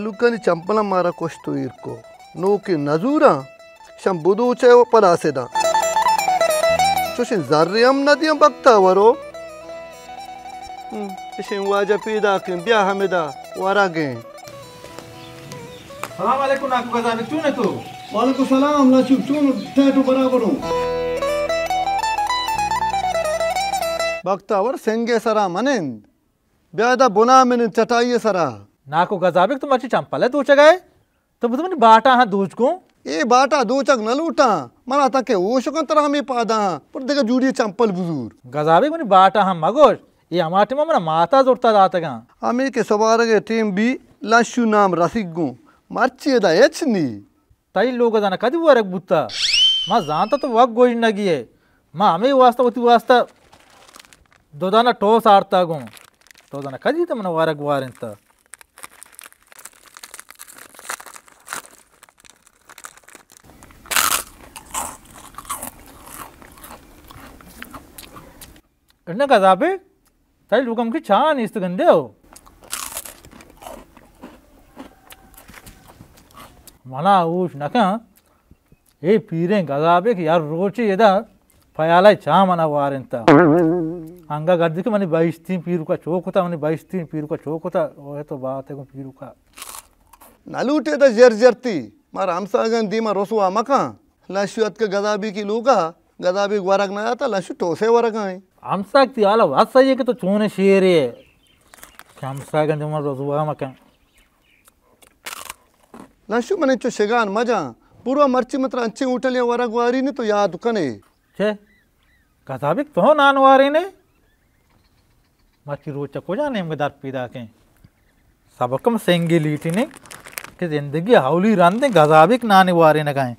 لوکانی چمپلاں مارا کشت و ایر کو۔ نوکیں نزوراں، شم بدوچ ء و پلاسے داں۔ چوشیں زرے ہم نہ دیاں بختاورو۔ ہم، اشیں واجہ پیداکیں، بیا ہمدا ورگیں۔ سلام علیکم ناکو گزابک، چون ئے تو؟ وعلیکم سلام لچو، چون، ٹیٹ و برابر اوں۔ بختاور سنگ ء سرا منند، بیا ادا بنا منند چٹائی ء سرا۔ ناکو گزابک، تو مرچی چمپل ء دوچگ ء ئے؟ تو بزاں منی باٹا ہاں دوچ کن۔ اے باٹا دوچگ نہ لوٹاں، منا تاں کہ ہوش کن ترا ہمے پادا ہاں، پر دگہ جوڑی چمپل بزور۔ گزابک، منی باٹا ہاں مگوش، اے ہما ٹیما منا ماتا زرتا داتگاں۔ ہمے کہ سبارگ ء ٹیم بی، لشو نام رسیگ گوں، مرچی ادا ہچ نی۔ تئی لوگ زانا کدی ورگ بوتا؟ ما زانتا تو وگ گوش نگی ئے۔ ما ہمے واسطہ وتی واسطہ دو دانا ٹوس آرتا گوں۔ تو زانا کدی تو منا ورگ وارینتا؟ اناں گزابک، تئی لوگم کہ چاہ نیست گندے ہو۔ منا ہوش نکن، اے پیریں گزابک یار روچے ادا پیالہ چاہ منا وارنتا۔ انگا گردی کہ منی بہشتیں پیروکا چو کتا، منی بہشتیں پیروکا چو کتا، اوہ تو بات ہے گوں پیروکا۔ نہ لوٹے دا زر زرتی، مارا ہمساگان دیما رسوا مکن۔ لشو اتک گزابیکی لوگا، گزابیک ورگ نہ داتا، لشو ٹوسے ورگا ایں۔ ہمساگ تی حالا واسا یہ کہ تو چونے شیرے ہے کہ ہمساگان دیما رسوا مکن۔ لشو من انچو شگان مجاں، برو مرچی من ترا انچیں ہوٹلے ورگ واری نی تو یاد کنے۔ چے؟ گزابیک تو نان وارے نے؟ مرچی روچ ء کجا نیمگ ء در پیداکیں؟ سبکم سنگے لیٹی نے کہ زندگی ء اولی رندیں گزابیک نانے وارینگا ایں۔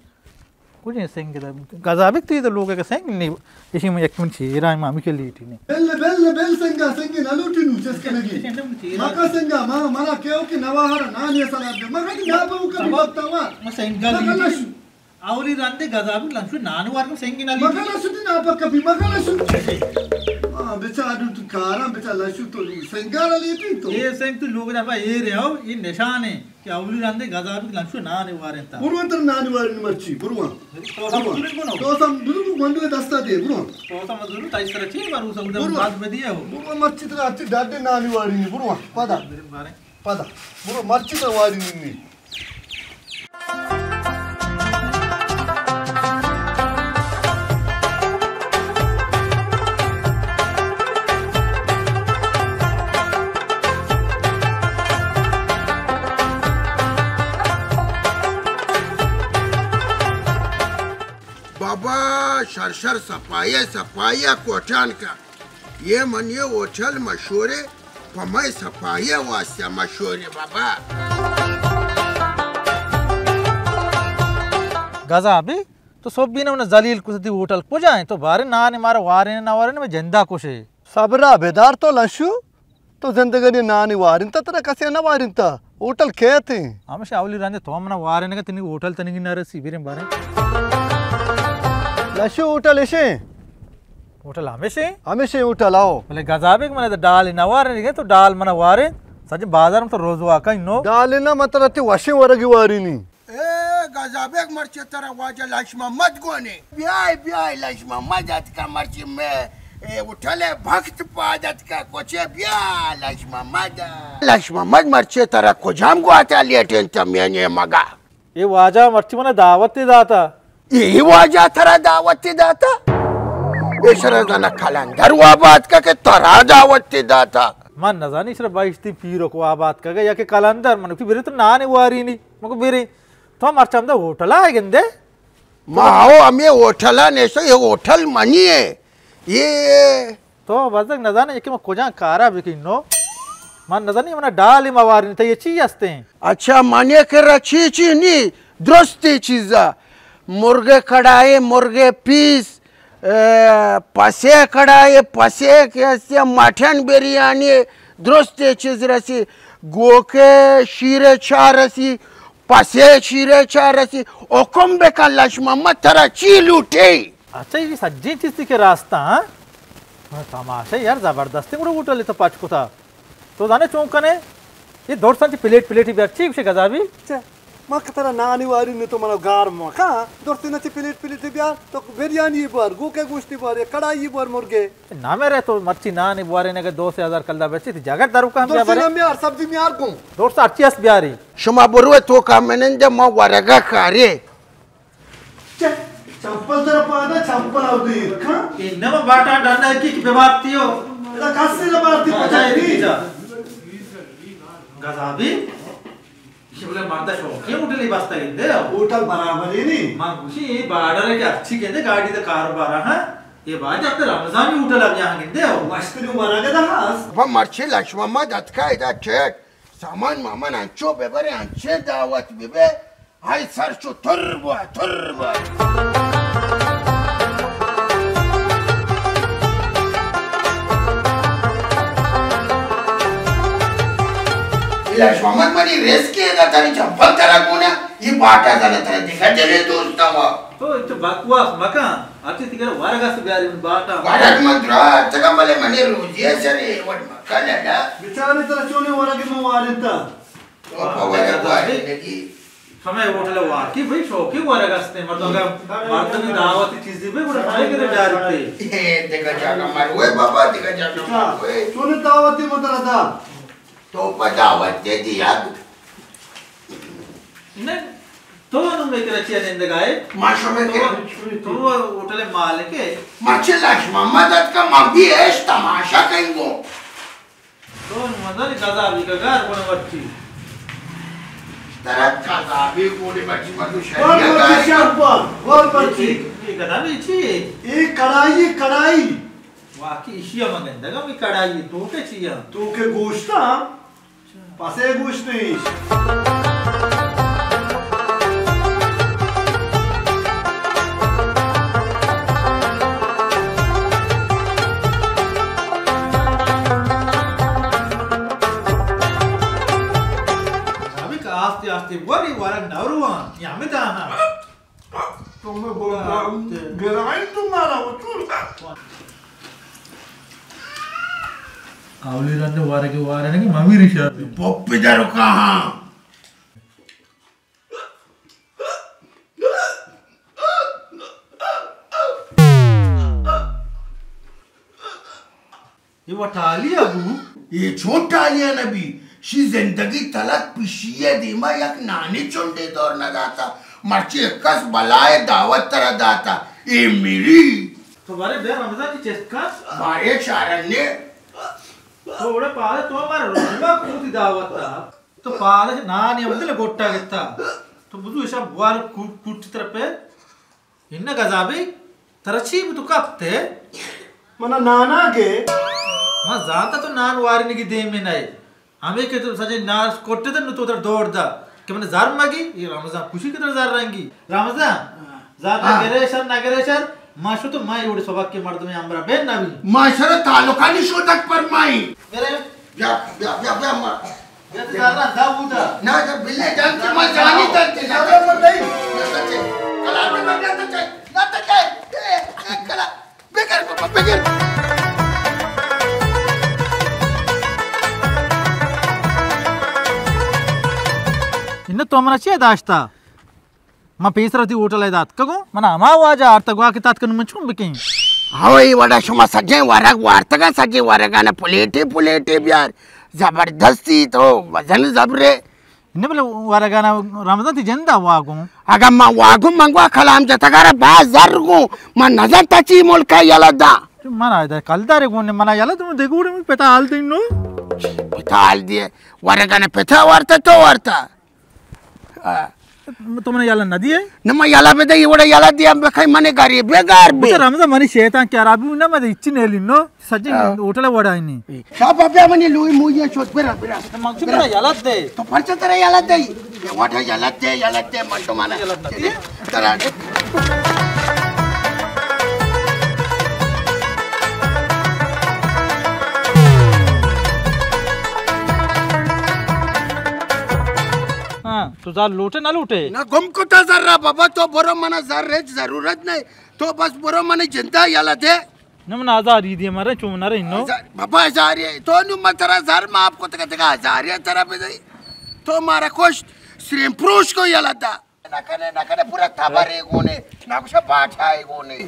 کجیں سنگ در؟ گزابیک تئی در لوگ ء سنگ نی، اشی من یک من چیرا ما ہمیشہ لیٹی نے۔ بل، بل، بل سنگا، سنگے نہ لوٹی نو چس کنگی۔ مکا سنگا، ما، منا کہو کہ نواہر نانے سلام دے۔ مکا کہ نا پہ کبھی بابا، بتاوا۔ ما سنگا مکا لیٹی۔ اولی رندے گزابیک لنچو نان وارگم سنگی نہ لیٹی۔ مگا لنچو تی ناپک کپی، مگا لنچو۔ ہاں، بچا اڈو تو کاراں، بچا لنچو تو سنگارا لیٹی تو۔ اے سنگ تو لوگ دفعہ اے رہو، اے نشان ہے کہ اولی رندے گزابیک لنچو نان وارنتا۔ برو تر نان وارن مرچی، برو۔ تو سم بزرگ کنو۔ تو سم بزرگ گونڈو دستا دے، برو۔ تو سم بزرگ تائی سر چی بارو سم برو۔ بات بدی ہے ہو۔ برو مرچی تر اچھی ڈاڈے نان وارنی، برو۔ پدا۔ برو بارے۔ پدا۔ برو مرچی تر وارنی۔ بابا، شر شر سپاہی سپاہی کوٹان کا۔ یہ من یہ ہوٹل مشہور ہے، پہ مئے سپاہی واسطہ مشہور ہے بابا۔ گزابیک، تو سوبین من ذلیل کت تی ہوٹل کجا ہیں؟ تو بارے نان مارا وارین نہ وارین میں جندا کشے۔ صبرا بدار تو لشو۔ تو زندگانی نانی وارینتا، ترا کسے نہ وارینتا۔ ہوٹل کیت ہیں؟ ہمیشہ اولی رندے تو منا وارینگا، تنی ہوٹل تنگی نہ رسی، بیریں باریں۔ لشو ہوٹل اشیں؟ ہوٹل ہمیشیں؟ ہمیشیں ہوٹل آؤ۔ بلے گزابیک منا ڈال نہ وارینگے، تو ڈال منا وارین۔ سجے بازار میں تو روزوا کہیں نو۔ ڈال نہ مطلب تی وشیں ورگی وارینی۔ اے گزابیک، مرچی ترا واجہ لاش محمد گونے۔ بیائے، بیائے، لاش محمد اتکا مرچی میں، اے ہوٹل بخت پاد اتکا کوچے بیا، لاش محمد۔ لاش محمد، مرچی ترا کجام گواتا لیٹین تا مینے مگا؟ اے واجہ مرچی منا دعوت داتا۔ اے واجہ ترا دعوت داتا؟ اے شرا زنا کلندر واب آتکا کہ ترا دعوت داتا۔ من نزانی شرا بہشتی پیرک واب آتکا یا کہ کلندر، من کی برے تو نان وارینی، مگو برے۔ تو مرچی ہمدا ہوٹل آئے گندے؟ ما ہو ہمیں ہوٹل نیسو، یہ ہوٹل منی ہے۔ یہ تو بزگ نزانے کہ ما کجا کارا بکنو۔ من نزانی منا ڈال ما وارین، تو یہ چی ہستے ہیں؟ اچھا، منے کرا چی چی نی، درستی چیزا۔ مرغ کڑھائی، مرغ پیس، اے، پسے کڑھائی، پسے کہ ہستے، مٹن بریانی، درستی چیز رسی، گوکے شیرے چار رسی، پسے شیرے چار رسی، حکم بکن لش محمد ترا چی لوٹی؟ اچھا، یہ سجی چیزی کے راستہ، ہاں؟ تماشا یار، زبردستی گڑا ہوٹل تو پچ کتا۔ تو زانے چون کنے؟ اے درساں چہ پلیٹ پلیٹی بیار، چی گوشے گزابی؟ چہ، ما کہ ترا نانی واری نہ تو منا گار مکا، درسے نہ چہ پلیٹ پلیٹی بیار، تو بریانی بار، گوکے گوشتی بار، یا کڑائی بار مرگے۔ نہ میرے تو مرچی نانی بوارے نگے دو سے ہزار کلدار بچی، تی جگر دروکاں بیا درسے برے۔ نہ میار، سبزی میار گوں۔ درس ہرچی اس بیاری۔ شما برو تو کا منند ما ورگا کارے۔ چہ، چمپل ترا پادا، چمپل او دیر کن۔ اے نما باٹا ڈنڈا کی کہ ببارتی ہو۔ ادا کسی نہ بارتی ہاں، پتہ جائے نہیں۔ جا۔ گزابی، شبلے مرد شوقی ہوٹلی بستا گندے ہو۔ ہوٹل برابر ہی نہیں۔ من گوشی اے بارڈر ہے کہ اچھی گندے گاڑی دے کاروبار ہاں۔ اے باج اپنے رمضانی ہوٹل اب یہاں گندے ہو۔ وشتری ورگا دا ہست۔ وہ مرچی لشمہ ما دتکا ادا چیک۔ سامان مامان انچو ببرے، انچیں دعوت ببے، آئی سر چو تر بوا، تر بوا۔ الا شامت منی ریس کے دا تری چمپل ترا گونا، یہ باٹا زنا ترا دکھا چلے دوستا وا۔ تو ایک تو بکواس مکان، اچھی تکر ورگ است بیاری من باٹا۔ ورگ من درا، تگا ملے منی روزی ہے سر، یہ وڈ مکان ہے نا۔ بیچارے ترا چونے ورگ من وارتا۔ تو پہ ورگ وارینگی۔ شمئے ہوٹل ءَ واقعی بھئی شوقی ورگ است ایں، مردم اگاں مردمی دعوتی چیزی بھئی گڑا شمئے کرا بیارتے۔ اے دگہ جاگہ مروئے بابا، دگہ جاگہ مروئے۔ چون دعوتی مدر ادا؟ تو پہ دعوت دے دیا۔ نہ، تو نوں مئے کرا چیا نندگائے؟ ما شمئے تو، کرا۔ تو ہوٹل مالک ہے۔ ما چہ لش محمد اتکا، ما بھی ایش تماشا کنگو۔ تو مزن قذابی کا گار کن مرچی۔ ترا قذابی کوڑی مرچی مردو ور شریعہ مرچی گار۔ شربا، ور مرچی۔ یہ قذابی چی؟ یہ کڑائی، کڑائی۔ واقعی اشیا من گندگا، یہ کڑائی تو کے چیا؟ تو کے گوشتا، پسے گوشت ایش۔ ابھی کہ آستے آستے وری ورگ نہ روان، یہ ہمیں دانا۔ تو میں بول رہا ہوں، گرائیں تمہارا وجود۔ اولی رند وارگی وارنگی ممیری شاپی۔ پپ درو کہاں؟ اے وَ ٹالی ءَ بو؟ اے چون ٹالی ءَ نہ بی؟ شی زندگی تلک پشی ءِ دیما یک نانی چنڈے دور نہ داتا۔ مرچی یک کس بلائے دعوت ترا داتا۔ اے میری۔ تو بارے بیا رمضان کی چست کن۔ بارے چارنے۔ تو وڑے پارے تو مارا روما کوتی دعوت تا۔ تو پاداش نانی ہم دل گوٹا گتا۔ تو بزو ایشا بوار کوٹ، کوٹ طرفے۔ انہ گزابی، ترا چی بو تو کپتے؟ منا نانا گے۔ ما زانتا تو نان وارنگی دیم میں نئے۔ ہمیں کہ تو سجے نان کوٹے دن تو تر دور دا۔ کہ من زر مگی، یہ رمضان خوشی کے تر زر رنگی۔ رمضان، زیادہ ہاں۔ گریشن نہ گریشن، ما شو تو ما یوڑی سبق کے مردم امرا بین نبی۔ ما شر تعلقانی شو تک پر مائی۔ میرے بیا، بیا، بیا، بیا، ما۔ بیا تو زرا دا بودا۔ نہ، نہ، بلے جان کے ما جانی تر تے۔ نہ، نہ، نہ، نہ۔ نہ، نہ، نہ۔ کلا، نہ، نہ، نہ، نہ۔ نہ، نہ، نہ۔ اے، اے، کلا۔ بگر، بابا، بگر۔ انہ تو منا چیا داشتا؟ ما پیسر وتی ہوٹل ءَ دات کگوں، من ہما واجہ آرتگ وا کہ تاتکن من چون بکیں؟ ہو، اے وڑا شما سجیں ورگ وارتگا، سجیں ورگانا پلیٹے پلیٹے بیار۔ زبردستی تو وزن زبرے۔ نہ بلے ورگانا رمضان تی جندا واگوں۔ اگا ما واگوں من گوا کلام جتگارا باز زر گوں۔ من نزن تا چی ملکا یلا دا۔ من آیدا کلدارے گوں، من یلا دوں دگوڑے من پتا حال دینو۔ پتا حال دیے۔ ورگانا پتا وارتا تو وارتا۔ آ۔ تو منا یلہ نہ دیئے؟ نہ، ما یلہ بدے، یہ وڑا یلہ دیاں بکھائی، منے گریبے گار بے۔ بچہ رمضان منی شیطان کیا رابی نہ، مدے اچھی نیلی نو، سجی آ۔ ہوٹل وڑا ہی نہیں۔ شاہ بابا منی لوئی موئی شوت، برا، برا۔ تو مقصد برا یلہ دے۔ تو پرچہ ترا یلہ دے، یہ وڑا یلہ دے، یلہ دے، من تو مانا۔ یلہ نہ دیئے۔ ترا۔ ہاں، تو زر لوٹے نہ لوٹے؟ نہ، گم کتا زرا بابا، تو برو، منا زر ہچ ضرورت نہیں، تو بس برو، منی جندا یلہ دے۔ نہ من ہزاری دیے مرے، چون نہ رہی نو۔ ہزار، بابا ہزاری، تو نو من ترا زر معاف کو تک تک ہزاری ترا بدئی۔ تو مارا کشت، سرین پروش کو یلا دا۔ نہ کنے، نہ کنے، پورا تبرے گونے، نہ کچھ باٹھائے گونے۔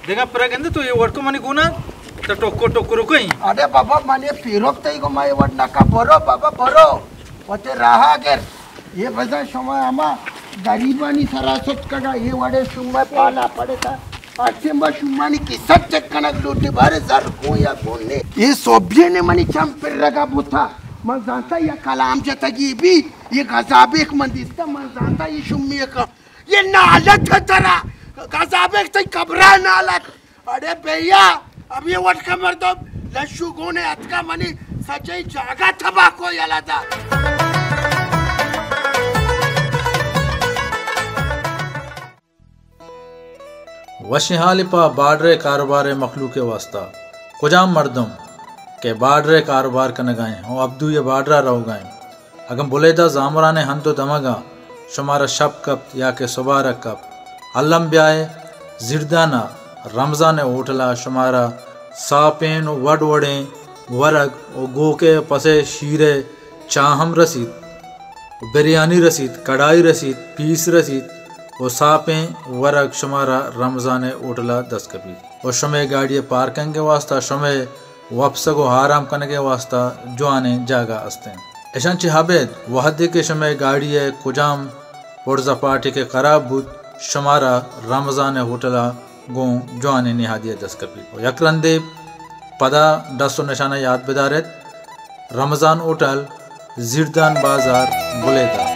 دیکھا پرا گندے تو یہ وڑ کو منی گونا، تو ٹوکو ٹوکو رکو ہی۔ ارے بابا، منے پیروک تئی کو میں وڑ نہ کا، برو بابا، برو۔ وتے راہا گر۔ یہ بزا شما ہما غریبانی سرا ستکگا، یہ وڑے شما پالا پڑے تا۔ اچھے ما شمانی قصہ چک کنگ لوٹی، بارے زر کو یا گونے۔ یہ سوبیے نے منی چم پر رگا بوتا۔ من زانتا یہ کلام جتگی بی، یہ غذابیک من دیستا، من زانتا یہ شمی کا۔ یہ نالت ہے ترا، غذابیک تئی قبرہ نالت۔ اڑے بھیا، ابھی وٹ کا مردم لشو گونے اتکا منی سجئی جاگا تباہ کو یلا دا۔ وشیں حالے پہ بارڈر ءِ کاروبار ءِ مخلوق ءِ واستہ۔ کجام مردم کہ بارڈر ءِ کاروبار کنگ ءَ ایں ءُ ابدوئی ءِ بارڈر ءَ روگ ءَ ایں، اگاں بلیدہ زامران ءِ ہند ءُ دمگ ءَ شمارا شپ کپت یا کہ سبارگ کپت، الم بیائے زیردان ءَ رمضان ءِ ہوٹل ءَ شمارا ساپین ءُ وڈ وڈیں ورگ ءُ گوکے ءُ پسے شیرے چاہ ہم رسیت۔ بریانی رسیت، کڑائی رسیت، پیس رسیت ءُ ساپیں ورگ شمارا رمضان ءِ ہوٹل ءَ دست کپیت ءُ شمئے گاڑی ءِ پارکنگ ءِ واستہ، شمئے وپسگ ءُ آرام کنگ ءِ واستہ جوانیں جاگہ است اِنت۔ اشاں چہ ابید وہدے کہ شمئے گاڑی ءِ کجام پرزا پارٹی کہ خراب بوت، شمارا رمضان ءِ ہوٹل ءَ گوں جوانیں نہادی ءَ دست کپیت۔ ءُ یک رندے پدا ڈس ءُ نشان ءَ یات بدار ات، رمضان ہوٹل، زیردان بازار، بلیدہ۔